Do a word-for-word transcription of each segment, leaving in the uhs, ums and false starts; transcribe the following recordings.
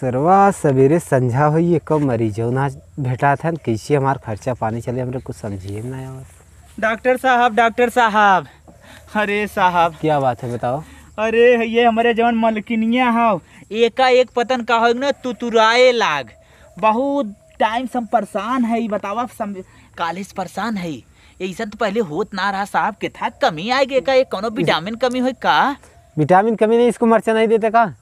सरवा सबेरे संझा होई, एको मरीजो ना भेटात हन, कैसे हमार खर्चा पानी चले, हमरे कुछ समझिए में ना आवत। डॉक्टर साहब, डॉक्टर साहब, अरे साहब। क्या बात है, बताओ। अरे, ये हमरे जवन मलकिनिया हव, एका एक पतन का होई ना, तुतुराए लाग। बहुत टाइम से हम परेशान है, ई बतावा, सम-, काले से परेशान है। ऐसा तो पहले होत ना रहा साहब, कितना कमी आए गए का, ये कोनो विटामिन कमी होई का? विटामिन कमी नहीं, इसको मरचा नहीं देते का?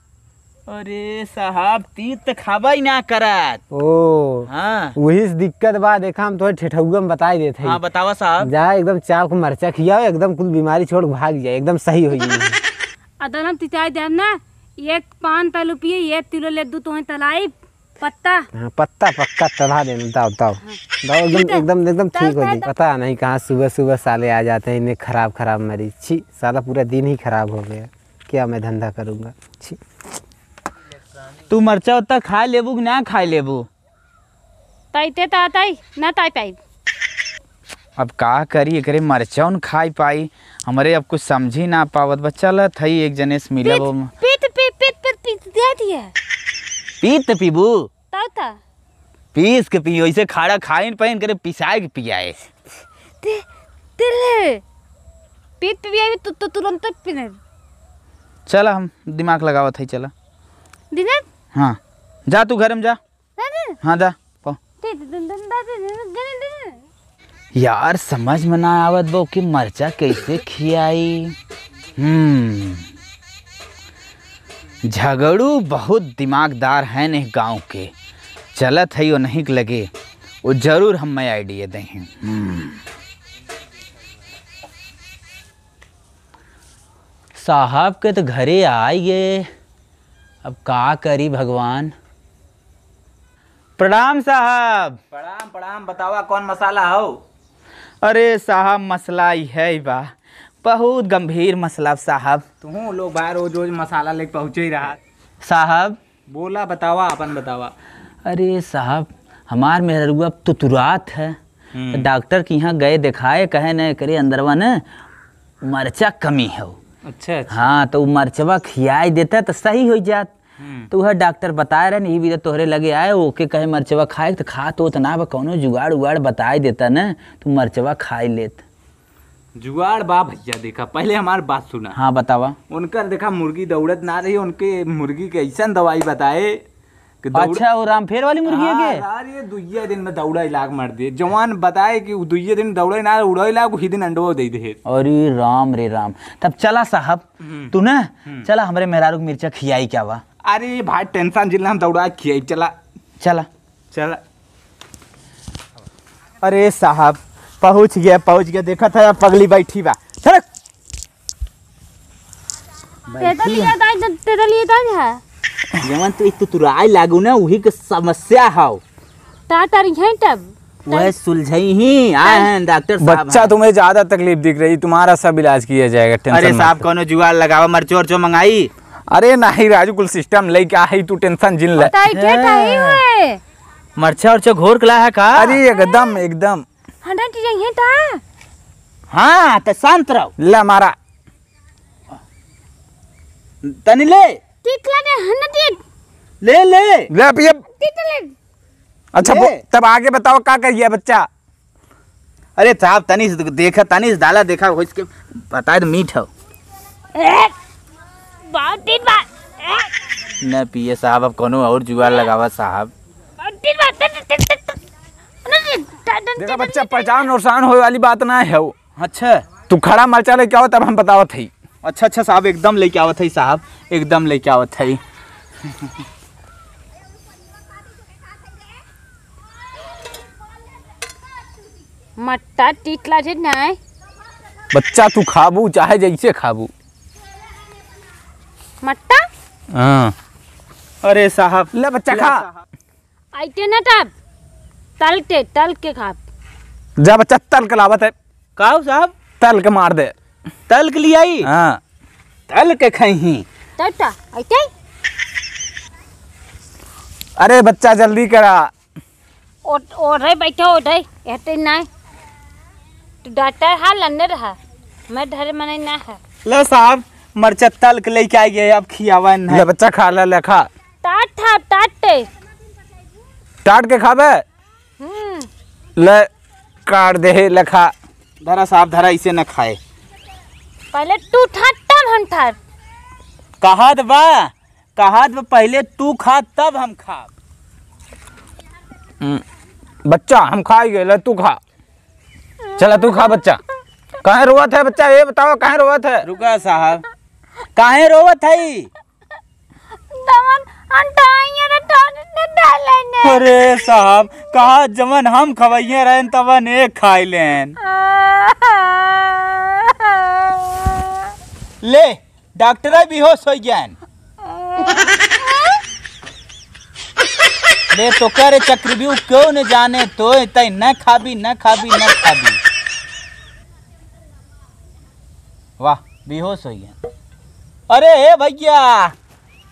अरे साहब, तीत त खाबा ही ना करत। ओ, हाँ। वही से दिक्कत बा। देखा, हम तोहे ठेठौआ में बताई देत हई। हाँ, बतावा साहब। जा, एकदम चाव के मरचा खियाओ, एकदम कुल बीमारी छोड़ के भाग जाए, एकदम सही हो जाए। अदन हम तिताई देब ना, एक पान तलू पिए, एक किलो ले दू तोहे तलाई पत्ता। हाँ, पत्ता पक्का तला देना, दाओ, दाओ। हाँ। दाओ, एकदम, ठीक है। एकदम, एकदम दाओ, ठीक हो दाओ, जाए। दाओ। पता नहीं कहाँ सुबह सुबह साले आ जाते हैं, इन्हें खराब खराब मरीज। छी, साला पूरा दिन ही खराब हो गया। क्या मैं धंधा करूँगा? छी। तू मरचा उतना खाए लेबू कि ना खाए लेबू? ताई ते ता ताई, ना ताई पाई। अब का करी, एकरे मरचा न खाई पाई, हमरे अब कुछ समझी ना पावत बा। चलत हई एक जने से मिलब पीत, हम। पीत, पीत, पीत, पीत, पीत दे दिया। पीत पीबू? तब ता। पीस के पियो, ऐसे खाड़ा खाइन पाइन करे, पिसाए के पियाए। ते, ते ले। पीत पियाए भी तू तो तुरंत पीने। चला, हम दिमाग लगावत हई, चला। दिने? हाँ, जा तू घर में जा। दादी। हाँ, जा, पो। ते, ते, ते, ते, ते, ते, ते, ते, ते। यार, समझ में ना आवत बा कि मरचा कैसे खियाई। हम्म, झगड़ू बहुत दिमागदार है ने गांव के, चलत है वो नहीं के लगे, वो जरूर हमें आइडिया दे हैं। हम्म। साहब के तो घरे आई गए, अब का करी भगवान। प्रणाम साहब। प्रणाम, प्रणाम। बतावा, कौन मसाला हौ? अरे साहब, मसला ई है बा, बहुत गंभीर मसला साहब। तुहूँ लोग बा, रोज रोज मसाला लेके पहुँचे ही रहा। साहब। बोला, बतावा, अपन बतावा। अरे साहब, हमार मेहररुआ अब तुतुरात है। हम्म। तो डॉक्टर के यहाँ गए, देखाए, कहे न, एकरे अंदरवा न मरचा कमी है। अच्छा, अच्छा। हाँ, तो उ मरचवा खियाई देता तो सही हो जात। हम्म। तो वह डॉक्टर बताए रहे, यही बीरा तोहरे लगे आए, ओके कहे मरचवा खाए, तो खात होत ना बा, कौनो जुगाड़ उगाड़ बताए देता न, तो मरचवा खाई लेत। जुगाड़ बा भैया, देखा, पहले हमार बात सुना। हाँ, बतावा। उनकर देखा, मुर्गी दौड़त ना रही, उनके मुर्गी के ऐसन दवाई बताए कि दौड़- अच्छा, वो रामफेर वाली मुर्गी है हाँ, के? यार, ये दुइये दिन में दौड़ा इलाग मार दिए। जवान बताए कि उ दुइये दिन दौड़ा ना, उड़ा इलाग, उही दिन अंडवा दे दे। अरे राम रे राम। तब चला साहब, हम्म। तू ना, हम्म। चला हमरे मेहरारू के मिर्चा खियाई क्या बा? अरे भाई, टेंशन जिन ले, हम दौड़ा खियाई, चला। चला। चला। अरे साहब, पहुँच गया, पहुँच गया। देखा था, पगली बैठी बा। सरक। तेतलिया ताज, तेतलिया ताज है। जवन तू, तू तुराई लागू ना, वही के समस्या हौ। ता तारी है तब। वह सुलझई ही, आए हैं डॉक्टर साहब बच्चा, हैं। तुम्हें ज्यादा तकलीफ दिख रही, तुम्हारा सब इलाज किया जाएगा, टेंशन अरे मत साहब, लो। कौनो जुगाड़ लगावा, मरचो उरचो मंगाई। अरे नहीं राजू, कुल सिस्टम लेके आ है, तू टेंशन जिन ले। ताई के ताई हुए। मरचा उरचा घोर के ला है का? अरे एकदम, एकदम। हटा टी जाइए ता। हाँ, त शांत रहो। ले मारा। तनी ले। टिकला दे, हन्ना टिक। ले, ले। ले पिए। टिकला। अच्छा, ले। बो-, तब आगे बताओ का कहिए बच्चा? अरे साहब, तनी से देखा, तनी से डाला देखा, हो इसके बताए तो मीठ हो। ए, बहुत दिन बाद। ए। न पिए साहब, अब कोनो और जुगाड़ लगावा साहब। बहुत दिन बाद। देखा बच्चा, पहचान और शान होए वाली बात ना है वो। अच्छा। तू खड़ा मरचा लेके आओ, तब हम बतावत हई। अच्छा, अच्छा साहब, एकदम लेके आवत हई साहब, एकदम लेके आवत हई। मट्टा टीटला जे नाय। बच्चा, तू खाबू चाहे जैसे खाबू। मट्टा? हाँ। अरे साहब। ले बच्चा, ले खा। साहब। आइते ना तब, तल के, तल के खाब। जा बच्चा, तल के लावत है। का हो साहब? तल के मार दे। तल के लियाई? हाँ। तल के खाई ही। तब ता, आइते? अरे बच्चा, जल्दी करा। ओ, ओ रे बैठो, ओ रे, एते नाय। तू डॉक्टर हा, लन्ने रहा। मैं धरे मने ना है। लो साहब, मरचा तल के लेके आ गए, अब खियावा नहीं। ले बच्चा, खा ले, ले खा। ता था, टाटे। टाट के खाबे? हम्म। ले, काट दे, ले खा। धरा साहब, धरा, इसे न खाए। पहले तू ठा, तब हम ठा। कहत बा, कहत बा, पहले तू खा, तब हम खाब। हम्म, बच्चा, हम खाई गए, ले तू खा। चला, तू खा बच्चा। काहे रोवत है बच्चा? ये बताओ, काहे रोवत है? रुका साहब, काहे रोवत है? तवन अंटाइया रे, टाट ने डाले ने। अरे साहब, कहा जवन हम खवइये रहन, तवन एक खाई लेन। ले, डॉक्टर बेहोश हो गयन। ले तो करे चक्रव्यूह, क्यों न जाने तो, तै न खाबी, न खाबी, न खाबी। वाह, बेहोश हो गया। अरे ए भैया,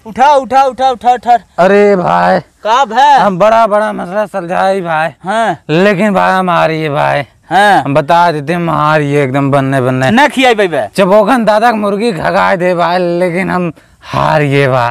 उठा, उठा, उठा, उठा, उठा। अरे भाई, का भाई? हम बड़ा बड़ा मसला सुलझाई भाई। हाँ। लेकिन भाई, हम हार गए भाई। हाँ। हम बता देते, हम हार गए एकदम बन्ने बन्ने। ना खियाई भाई बे। चबोकन दादा के मुर्गी खगाए दे भाई, लेकिन हम हार गए भाई।